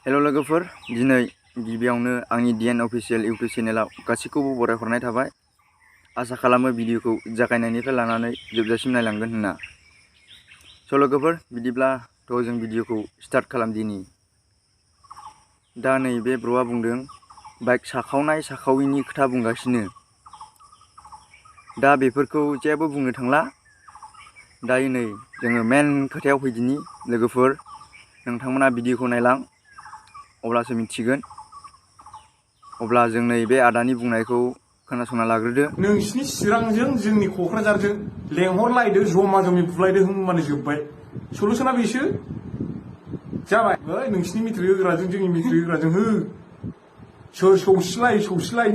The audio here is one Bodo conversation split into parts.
हेलो लोगोफोर, दिनै गिबियावनो आंनि डिएन अफिशियल इउट्यूब चेनेलाव गासैखौबो बरायहरनाय थाबाय। आसा खालामो भिडिअखौ जागायनायनिफ्राय लानानै जोबजासिम नायलांगोन होनना। स' लोगोफोर, बिदिब्ला जों भिडिअखौ स्टार्ट खालामदिनि। दा नैबे ब्र'आ बुंदों बाइक साखावनाय साखाविनि खोथा बुंगासिनो। दा बेफोरखौ जेबो बुंनो थांला। दायो नै जोङो मेन खोथायाव फैदिनि लोगोफोर। नोंथांमोना भिडिअखौ नायलां, अब्लासो मिथिगोन। अब्ला जों नैबे आदानि बुंनायखौ खोनासंना लाग्रोदो। नोंसिनि चिरांजों जोंनि क'क्राझारजों लेंहरलायदो, जमा जमि बुलायदो होनबानो जोब्बाय। सलुसना बेसो जाबाय। नोंसिनि मेट्रिक होग्राजों जोंनि मेट्रिक होग्राजों हो। सोर सौसिलाय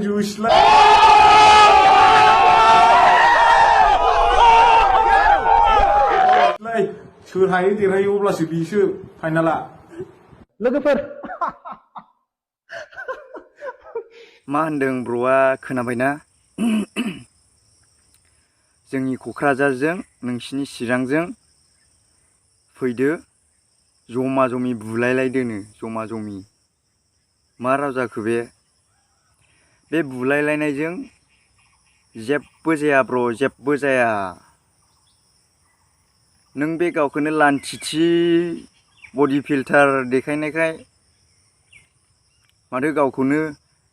जोसिलाय। सोर हायो देरहायो अब्लासो बेसो फाइनाला। लोगोफोर मा होनदों ब्र'आ खोनाबायना? जोंनि क'क्राझारजों नोंसिनि चिरांजों फैदो, जमा जमि बुलायलायदोनो। जमा जमि मा राव जाखो बे? बे बुलायलायनायजों जेबो जाया ब्र', जेबो जाया। नों बे गावखौनो लान्थिथि बडि फिल्टार देखायनायखाय माथो गावखौनो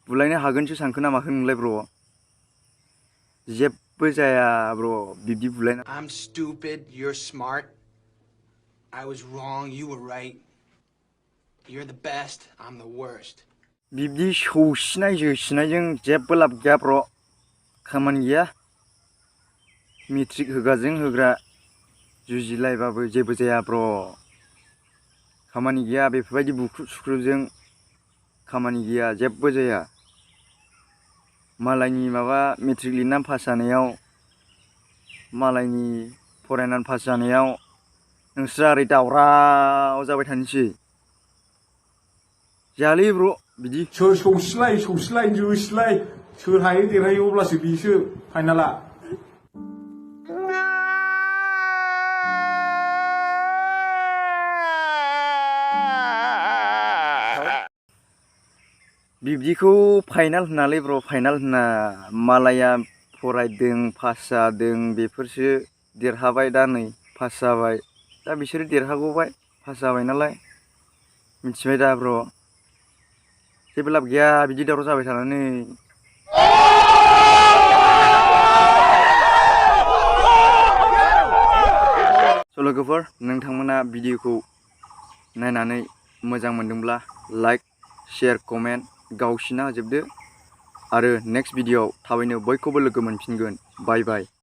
बुलायनो हागोनसो सानखो ना माखो नोंलाय ब्र'? जेबो जाया ब्र' बिब्दि बुलायना। I'm stupid, you're smart. I was wrong, you were right. You're the best, I'm the worst. बिब्दि सौसिनाय जोसिनायजों जेबो लाब गैया ब्र', खामानि गैया। मेट्रिक होग्राजों होग्रा जुजिलायबाबो जेबो जाया ब्र', खामानि गैया। बेफोरबायदि बुख्रुब सुख्रुबजों खामानि गैया, जेबो जाया। मालायनि माबा मेट्रिक लिरनानै पास जानायाव, मालायनि फरायनानै पास जानायाव नोंस्रा ओरै दावराव जाबाय थानोसै। जायालै ब्र' बिदि। सोर सौसिलाय जोसिलाय। सोर हायो देरहायो अब्लासो बेसो फाइनाला। बिब्दिखौ फाइनाल होनालै ब्र', फाइनाल होना। मालाया फरायदों, पास जादों, बेफोरसो देरहाबाय। दा नै पास जाबाय, दा बिसोरो देरहागौबाय, पास जाबाय नालाय। मिथिबाय दा ब्र'? जेबो लाब गैया बिदि दावराव जाबाय थानानै। स' लोगोफोर, नोंथांमोना भिडिअखौ नायनानै मोजां मोनदोंब्ला लाइक, शेयार, कमेन्ट गावसिना होजोबदो। आरो नेक्स्ट भिडिअ'आव थाबैनो बयखौबो लोगो मोनफिनगोन। बाय बाय।